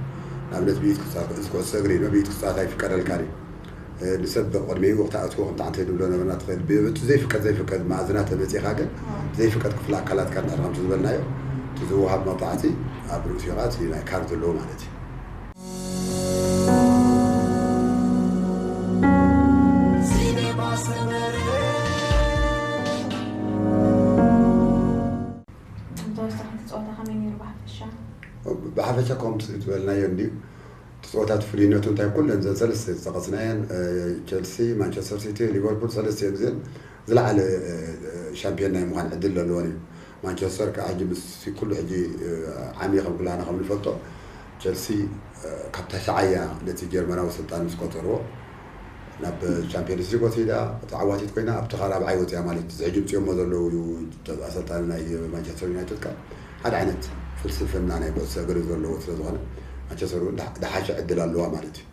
ንኣብነት ብኢድ ክፃወት እዚ ኩዕሶ እግሪ ኢሉ ብኢድ ክፃወት ኣይፍቀደልካን እዩ ንሰብ ብቕድሚኡ ክተኣትዎ ከምቲ ኣንተ ንብሎ ነበርና ትኽእል በቲ ዘይፍቀድ ዘይፍቀድ መኣዝና ተመፂኻ ግን ዘይፍቀድ ክፍለ ኣካላትካ እንድሕር ከምቲ ዝበልናዮ እቲ ዝወሃብ መቕፃዕቲ ኣብ ርእሲኡ ከዓ እቲ ናይ ካርድ ኣለዎ ማለት እዩ ብሓፈሻ ከምቲ ዝበልናዮ እንድዩ እቲ ፀወታት ፍሉይነቱ እንታይ ኩለን ዘን ሰለስተ ዝጠቐስናየን ቸልሲ ማንቸስተር ሲቲ ሊቨርፑል ሰለስተ ጊዜን ዝለዓለ ሻምፒዮን ናይ ምዃን ዕድል ዘለዎን እዩ ማንቸስተር ከዓ ሕጂ ምስ ኩሉ ሕጂ ዓሚ ከም ኩላና ከም ንፈልጦ ቸልሲ ካብ ታሽዓያ ነቲ ጀርመናዊ ስልጣን ምስ ቆፀርዎ ናብ ቻምፒዮንስ ሊግ ወሲዳ ተዓዋቲት ኮይና ኣብቲ ካብ ራብዓይ ወፂኣ ማለት እዚ ሕጂ ምፅኦሞ ዘለዉ ኣሰልጣኒ ናይ ማንቸስተር ዩናይትድ ከ ሓደ ዓይነት ፍልስፍና ናይ ኩዕሶ እግሪ ዘለዎ ስለ ዝኾነ ማንቸስተር እውን ዝሓሸ ዕድል ኣለዋ ማለት እዩ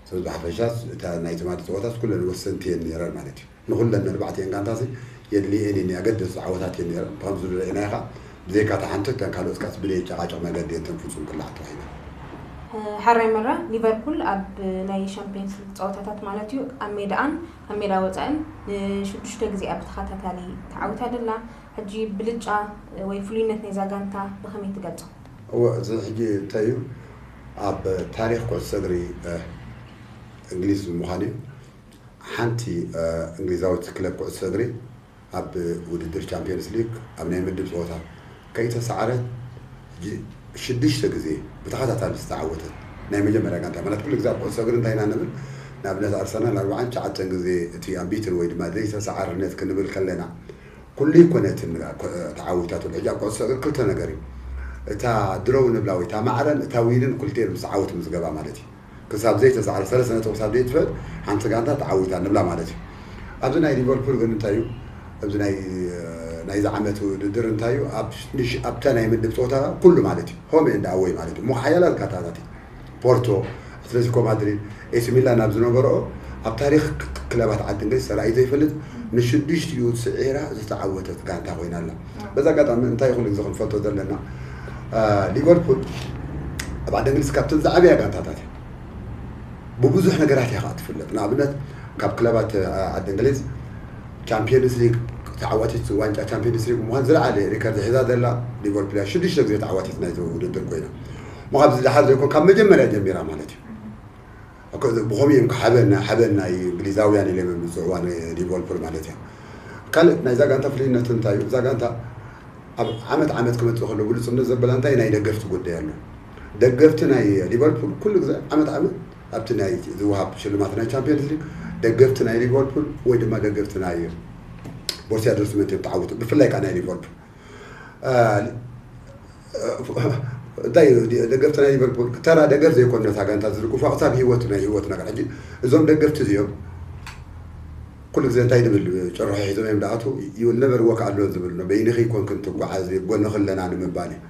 ስለዚ ብሓፈሻ እታ ናይ ትማሊ ፀወታስ ኩለን ወሰንቲ እየን ነይረን ማለት እዩ ንኹለን ኣርባዕቲኤን ጋንታሲ የድልየን እየን፣ ኣገደስቲ ዓወታት እየን ነይረን። ብኸምዚ ዝረአናዮ ኸኣ ብዘይካ እታ ሓንቲ እተን ካልኦት ካስ ብዘየጨቓጭቕ መገዲ እየን እተን ፍጹም ክለዓል ተዋሂበን። ሕራይ መራ፣ ሊቨርፑል ኣብ ናይ ሻምፒየንስ ሊግ ጸወታታት ማለት እዩ ኣብ ሜዳኣን ኣብ ሜዳ ወጻእን ንሽዱሽተ ግዜ ኣብ ተኸታታሊ ተዓዊታ ደላ። ሕጂ ብልጫ ወይ ፍሉይነት ናይዛ ጋንታ ብኸመይ ትገልጾ? እወ፣ እዚ ሕጂ እንታይ እዩ፣ ኣብ ታሪኽ ኩዕሶ እግሪ እንግሊዝ ምዃኑ እዩ። ሓንቲ እንግሊዛዊት ክለብ ኩዕሶ እግሪ ኣብ ውድድር ቻምፒየንስ ሊግ ኣብ ናይ ምድብ ጸወታ ከይተሰዓረት ሽዱሽተ ግዜ ብተኸታታሊ ዝተዓወተት ናይ መጀመርያ ጋንታ። ማለት ኩሉ ግዜ ኣብ ኩዕሶ እግሪ እንታይ ኢና ንብል? ንኣብነት ኣርሰናል ኣርባዓን ትሽዓተን ግዜ እቲ ኣምቢትን ወይ ድማ ዘይተሰዓርነት ክንብል ከለና ኩሉ ኣይኮነትን ተዓዊታትሉ። ሕጂ ኣብ ኩዕሶ እግሪ ክልተ ነገር እዩ። እታ ድሮው ንብላ ወይ እታ ማዕረን እታ ዊንን ክልቲኤን ምስ ዓወት ምዝገባ ማለት እዩ። ክሳብ ዘይተሳዕረ ሰለስተ ነጥቢ ክሳብ ዘይትፈድ ሓንቲ ጋንታ ተዓዊታ ንብላ ማለት እዩ። ኣብዚ ናይ ሊቨርፑል ግን እንታይ እዩ? ኣብዚ ናይ ናይዚ ዓመት ውድድር እንታይ እዩ? ኣብታ ናይ ምድብ ፀወታ ኩሉ ማለት እዩ ሆም ኤንድ ኣወይ ማለት እዩ። እሞ ሓያላት ጋንታታት እዩ ፖርቶ፣ ኣትሌቲኮ ማድሪድ፣ ኤሲ ሚላን ኣብ ዝነበረኦ ኣብ ታሪክ ክለባት ዓዲ እንግሊዝ ተራእዩ ዘይፈልጥ ንሽዱሽቲኡ ስዒራ ዝተዓወተት ጋንታ ኮይና ኣላ። በዛ ኣጋጣሚ እንታይ ኩሉ ግዜ ክንፈልጦ ዘለና ሊቨርፑል ኣብ ዓዲ እንግሊዝ ካብተን ዝዓበያ ጋንታታት እያ። ብብዙሕ ነገራት እያ ከዓ ትፍለጥ። ንኣብነት ካብ ክለባት ዓዲ እንግሊዝ ቻምፒየንስ ሊግ ተዓዋቲት ዋንጫ ቻምፒየንስ ሊግ ምዃን ዝለዓለ ሪከርድ ሒዛ ዘላ ሊቨርፑል እያ። ሽዱሽተ ግዜ ተዓዋቲት ናይቲ ውድድር ኮይና እሞ ካብዚ ዝደሓር ዘይኮን ካብ መጀመርያ ጀሚራ ማለት እዩ። ብኸምኡ እዮም ሓበን ሓበን ናይ እንግሊዛውያን ኢሎም እዮም ዝፅዕዋ ንሊቨርፑል ማለት እያ። ካልእ ናይዛ ጋንታ ፍልይነት እንታይ እዩ? እዛ ጋንታ ኣብ ዓመት ዓመት ክመፅእ ከሎ ብሉፅነት ዘበላ እንታይ ናይ ደገፍቲ ጉዳይ ኣሎ። ደገፍቲ ናይ ሊቨርፑል ኩሉ ግዜ ዓመት ዓመት ኣብቲ ናይ ዝወሃብ ሽልማት ናይ ቻምፒየንስ ሊግ ደገፍቲ ናይ ሊቨርፑል ወይ ድማ ደገፍቲ ናይ ቦርሲያ ዶርትመንት እዮም ተዓውቱ። ብፍላይ ከዓ ናይ ሊቨርፑል እንታይ ደገፍቲ ናይ ሊቨርፑል ተራ ደገፍ ዘይኮነ ነታ ጋንታ ዝድግፉ ክሳብ ህይወት ናይ ህይወት ነገር ሕጂ እዞም ደገፍቲ እዚኦም ኩሉ ግዜ እንታይ ድብል ጨርሖ ሒዞም እዮም ደኣቱ ይብል ነበር ወክ ኣሎ ዝብል ነው። በይንኺ ኮንክን ትጓዓዝ ጎንኺ ኣለና ንምባል እዩ።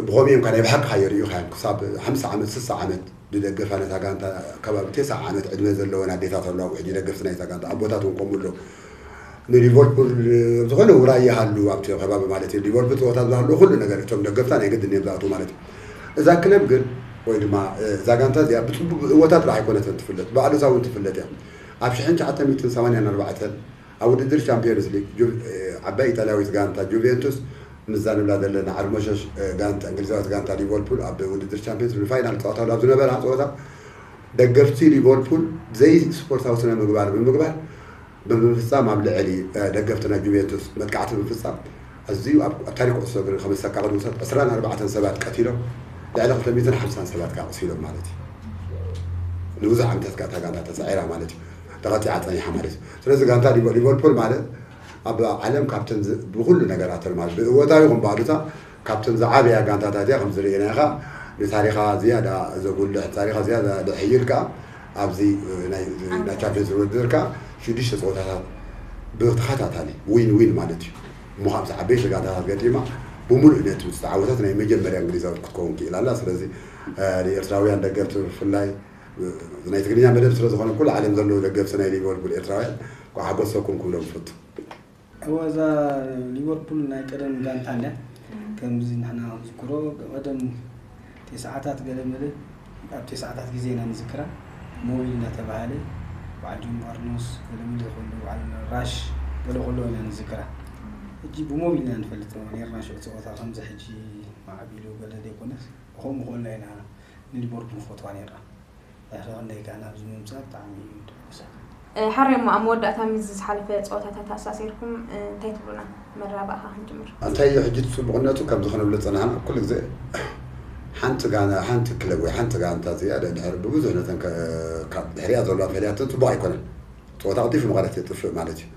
ብኸምኡ እዮም ናይ ብሓቂ ካየርእዩ ካዮም ክሳብ ሓምሳ ዓመት ስሳ ዓመት ዝደገፋ ነታ ጋንታ ከባቢ ተስዓ ዓመት ዕድመ ዘለወን ኣዴታት ኣለዋ። ሕጂ ደገፍቲ ናይታ ጋንታ ኣቦታት እውን ከምኡ ኣለዉ። ንሊቨርፑል ዝኾነ ውራይ ይሃሉ ኣብቲ ከባቢ ማለት እዩ። ሊቨርፑል ፀወታ ዝሃሉ ኩሉ ነገር እቶም ደገፍታ ናይ ግድን እዮም ዝኣትዉ ማለት እዩ። እዛ ክለብ ግን ወይ ድማ እዛ ጋንታ እዚኣ ብፅቡቅ እወታ ጥራሕ ኣይኮነትን ትፍለጥ፣ ብኣሉታ እውን ትፍለጥ እያ። ኣብ ሽሕን ትሽዓተ ሚእትን ሰማንያን ኣርባዕተን ኣብ ውድድር ቻምፒዮንስ ሊግ ዓባይ ኢጣልያዊት ጋንታ ጁቬንቱስ ምዛ ንብላ ዘለና ዓርሞሸሽ ጋንታ እንግሊዛዊት ጋንታ ሊቨርፑል ኣብ ውድድር ቻምፒዮንስ ሊግ ፋይናል ፀወታሉ ኣብ ዝነበራ ፀወታ ደገፍቲ ሊቨርፑል ዘይ ስፖርታዊ ስነ ምግባር ብምግባር ብምፍፃም ኣብ ልዕሊ ደገፍቲ ናይ ጁቬንቱስ መጥቃዕቲ ብምፍፃም ኣዝዩ ኣብ ታሪክ ኩዕሶ እግሪ ከመሰቃቕሉ ሰብ ዕስራን ኣርባዕተን ሰባት ቀቲሎም ልዕሊ ክልተ ሚእትን ሓምሳን ሰባት ከዓ ኣቑሲሎም ማለት እዩ። ንብዙሕ ዓመታት ከዓ እታ ጋንታ ተሳዒራ ማለት እዩ። ተቐፂዓ ፀኒሓ ማለት እዩ። ስለዚ ጋንታ ሊቨርፑል ማለት ኣብ ዓለም ካብተን ብኩሉ ነገራት ማለት ብእወታዊ ይኹን ብኣሉታ ካብተን ዝዓበያ ጋንታታት እያ። ከም ዝርእናዮ ከዓ ንታሪኻ ዝያዳ ዘጉልሕ ታሪኻ ዝያዳ ዘሕይል ከዓ ኣብዚ ናይ ቻምፒዮንስ ውድድር ከዓ ሽዱሽተ ፀወታታት ብተኸታታሊ ዊን ዊን ማለት እዩ እሞ ካብዚ ዓበይቲ ጋንታታት ገጢማ ብምሉእ ነጥቢ ዝተዓወተት ናይ መጀመርያ እንግሊዛዊት ክትከውን ክኢላ ኣላ። ስለዚ ንኤርትራውያን ደገፍቲ ብፍላይ ናይ ትግርኛ መደብ ስለ ዝኾነ ኩሉ ዓለም ዘለዉ ደገፍቲ ናይ ሊቨርፑል ኤርትራውያን እንኳዕ ሓጎሰኩም ክብሎም ይፈቱ። እወ እዛ ሊቨርፑል ናይ ቀደም ጋንታ እንድያ ከምዚ ንሕና ንዝክሮ ቀደም ቴስዓታት ገለ መለ ኣብ ቴስዓታት ግዜ ኢና ንዝክራ ሞቢል እናተባሃለ በዓል ጆን ባርኖስ ገለ መለ ከሎ በዓል ራሽ ገለ ከሎ ኢና ንዝክራ ሕጂ ብሞቢል ኢና ንፈልጥ ኔርና ሽዑ ፀወታ ከምዚ ሕጂ ማዕቢሉ ገለ ዘይኮነስ ብኸምኡ ከሎ ኢና ንሊቨርፑል ንፈትዋ ኔርና። ሕራይ እሞ ኣብ መወዳእታ ምስዚ ዝሓለፈ ፀወታታት ኣሳሲርኩም እንታይ ትብሉና? መራባእኻ ክንጅምር። እንታይ እዩ ሕጂ እቲ ፅቡቕነቱ ከምዚ ክንብሎ ዝፀናሕና ኩሉ ግዜ ሓንቲ ጋና ሓንቲ ክለብ ወይ ሓንቲ ጋንታ እዚኣ ድሕሪ ብብዙሕ ነተን ድሕሪኣ ዘለዋ ፈልያተን ፅቡቕ ኣይኮነን። ፀወታ ቀልጢፉ መቐረት የጥፍእ ማለት እዩ።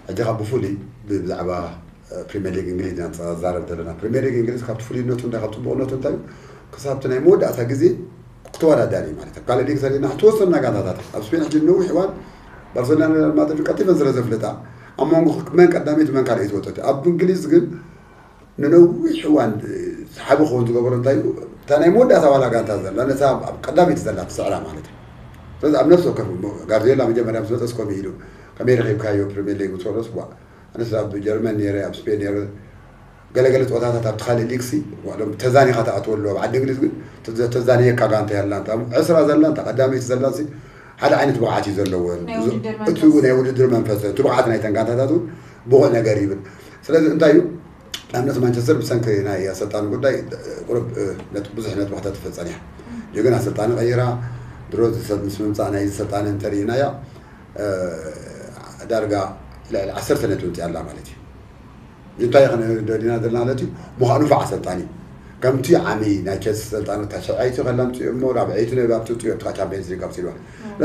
ሕጂ ካብ ብፍሉይ ብዛዕባ ፕሪምየር ሊግ እንግሊዝ ኢና ንዛረብ ዘለና። ፕሪምየር ሊግ እንግሊዝ ካብቲ ፍሉይነቱ እንታይ ካብ ፅቡቕነቱ እንታይ እዩ? ክሳብ እቲ ናይ መወዳእታ ግዜ ክትወዳዳር እዩ ማለት እዩ። ካልእ ሊግ ሰሪና ዝተወሰኑ ናይ ጋንታታት ኣብ ስፔን ሕጂ ነዊሕ እዋን ባርሰሎና ሪያል ማድሪድ ቀልጢፈን ስለ ዘፍልጣ ኣብ መንጎ መን ቀዳመይቲ መን ካልኣይቲ ወፀት ኣብ እንግሊዝ ግን ንነዊሕ እዋን ዝሓቢ ክኸውን ዝገበሮ እንታይ እዩ? እታ ናይ መወዳእታ ዋላ ጋንታ ዘላ ነታ ኣብ ቀዳመይቲ ዘላ ትስዕራ ማለት እዩ። እታ ስለዚ ኣብ ነፍሲ ወከፍ እሞ ጋርዲዮላ መጀመርያ ምስ መጸስ ከምኡ ኢሉ፣ "ከመይ ረኺብካዮ ፕሪምየር ሊግ?" ምስ በሎ፣ "ዋ፣ ኣነስ ኣብ ጀርመን ነይረ፣ ኣብ ስፔን ነይረ፣ ገለገለ ጸወታታት ኣብቲ ካልእ ሊግሲ፣ ዋሎም ተዛኒኻ ትኣትወሉ፣ ኣብ ዓዲ እንግሊዝ ግን ተዘ-፣ ተዛንየካ ጋንታ የላን። እታ ዕስራ ዘላን፣ እታ ቀዳመይቲ ዘላንሲ ሓደ ዓይነት ብቕዓት እዩ ዘለወን። ናይ ውድድር እቲ መንፈስ። ናይ ውድድር መንፈስ፣ እቲ ብቕዓት ናይተን ጋንታታት እውን ብቑዕ ነገር ይብል። ስለዚ እንታይ እዩ፣ ንኣብነት ማንቸስተር ብሰንኪ ናይ ኣሰልጣኒ ጉዳይ ቁሩብ፣ እ፣ ነት-፣ ብዙሕ ነጥቢ ከተትርፍ ጸኒሓ። እዩ ግን ኣሰልጣኒ ቀይራ፣ ድሮ ዝሰብ ምስ ምምጻእ ናይ ሰልጣኒ እንተርኢናያ፣ እ፣ ዳርጋ ልዕሊ ዓሰርተ ነጥቢ ምጽእ ኣላ ማለት እዩ። እንታይ ክንደሊና ዘለና ማለት እዩ፣ ምዃኑ ንፉዕ ኣሰልጣኒ እዩ። ከምቲ ዓሚ ናይ ቸልሲ ሰልጣኒ፣ እታ ሸውዓይቲ ከላ ምጽኡ እሞ፣ ራብዐይቲ ነቢ ኣብቲ ውጽኡ፣ ኣብቲ ቻምፒየንስ ሊግ ኣብ ሲልባ።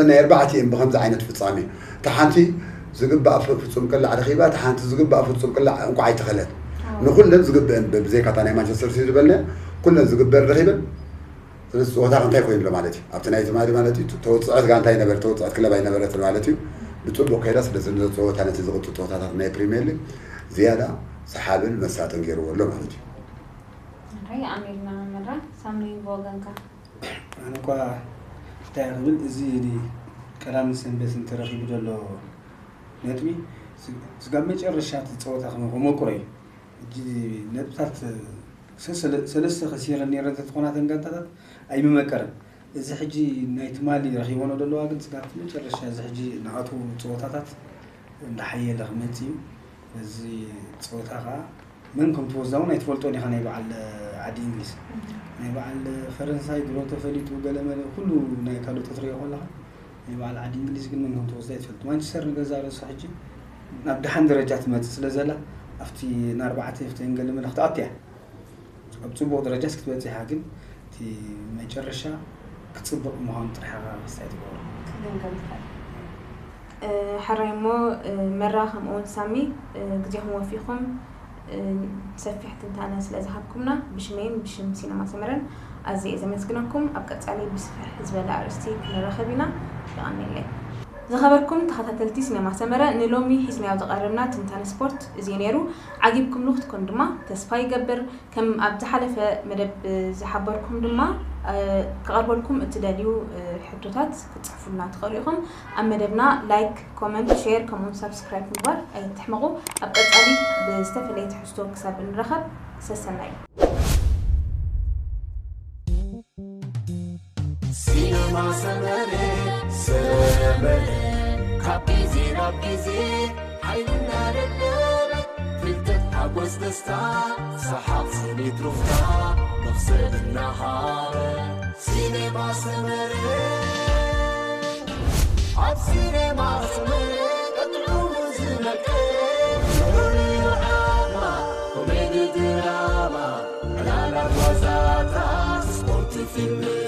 ናይ ኣርባዕቲኦም ብኸምዚ ዓይነት ፍጻሜ፣ እታ ሓንቲ ዝግባእ ፍ-፣ ፍጹም ቅላዕ ረኺባ፣ እታ ሓንቲ ዝግባእ ፍጹም ቅላዕ እንኳዕ ኣይተኸለት። ንኹለን ዝግብአን ብ-፣ ብዘይካ እታ ናይ ማንቸስተር ሲቲ ዝበልና፣ ኩለን ዝግበአን ረኺበን። ስለዚ ጸወታ እንታይ ኮይኑ ኣሎ ማለት እዩ? ኣብቲ ናይ ትማሊ ማለት እዩ፣ ተወጽዐት ጋንታ ኣይነበረ፣ ተወጽዐት ክለብ ኣይነበረትን ማለት እዩ። ብጽቡቕ ከይዳ፣ ስለዚ ነዚ ጸወታ፣ ነቲ ዝቕጽል ጸወታታት ናይ ፕሪምየር ሊግ ዝያዳ ሰሓብን መሳጥን ገይርዎ ኣሎ ማለት እዩ። እንታይ ኣሚርና መራ ሳምሪ ብወገንካ? ኣነ እኳ እንታይ ክብል፣ እዚ ቀዳምን ሰንበትን ተረኺቡ ዘሎ ነጥቢ፣ ስ-፣ ስጋብ መጨረሻ እቲ ጸወታ ክመ-፣ ክመቁሮ እዩ። ሕጂ ነጥብታት ሰ-፣ ሰለ-፣ ሰለስተ ከሲረን ነይረን እንተኾና እተን ጋንታታት ኣይምመቀረን። እዚ ሕጂ ናይ ትማሊ ረኺቦኖ ዘለዋ ግን ስጋብ እቲ መጨረሻ፣ እዚ ሕጂ ንኣትዉ ጸወታታት እንዳሓየለ ክመጽእ እዩ። በዚ ጸወታ ከኣ መን ከም ትወዛ እውን ኣይትፈልጦን ኢኻ፣ ናይ በዓል ዓዲ እንግሊዝ። ናይ በዓል ፈረንሳይ ድሮ ተፈሊጡ፣ ገለመለ ኩሉ ናይ ካልኦት ክትሪኦ ከለኻ፣ ናይ በዓል ዓዲ እንግሊዝ ግን መን ከም ትወዛ ኣይትፈልጥ። ማንቸስተር ንገዛእ ርእሳ ሕጂ ናብ ደሓን ደረጃ ትመጽእ ስለ ዘላ፣ ኣብቲ ንኣርባዕተ ፍተን ገለመለ ክትኣቱ እያ። ኣብ ጽቡቕ ደረጃስ ክትበጽሕ እያ፣ ግን እቲ መጨረሻ ክጽብቕ ምዃኑ ጥራሕ ኢኻ ክስታይ ትገብሮ። ክንገምት። እ፣ ሕራይ እሞ፣ እ፣ መራ ከምኡ እውን ሳሚ፣ እ፣ ግዜኹም ወፊኹም፣ እ፣ ሰፊሕ ትንታነ ስለ ዝሃብኩምና ብሽመይን ብሽም ሲነማ ሰመረን ኣዝየ እየ ዘመስግነኩም። ኣብ ቀጻሊ ብስፍሕ ዝበለ ኣርእስቲ ክንራኸብ ኢና። የቐንየለይ። ዝኸበርኩም ተኸታተልቲ ሲነማ ሰመረ፣ ንሎሚ ሒዝናዮ ዝቐረብና ትንታነ ስፖርት እዚ ነይሩ። ዓጊብኩምሉ ክትኮኑ ድማ ተስፋ ይገብር። ከም ኣብ ዝሓለፈ መደብ ዝሓበርኩም ድማ፣ እ፣ ክቐርበልኩም እትደልዩ፣ እ፣ ሕቶታት ክትጽሕፉልና ትኽእሉ ኢኹም። ኣብ መደብና ላይክ፣ ኮመንት፣ ሼር ከምኡውን ሳብስክራይብ ምግባር ኣይትሕመቑ። ኣብ ቀጻሊ ብዝተፈለየ ትሕዝቶ ክሳብ እንራኸብ ሰሰናዩ። ሲነማ ሰመረ ሰመረ ካብ ግዜ ናብ ግዜ ሓይልና ደደበ ፍልጠት ሓጎስ ደስታ ሰሓቕ ስኒት ሩፍታ መኽሰብ እናሃበ ሲነማ ሰመረ ኣብ ሲነማ ሰመረ ቀጥዑ ዝመቀ ዝሑሉ ዓማ ኮሜዲ ድራማ ዕላላት ዋዛታት ስፖርት ፊልም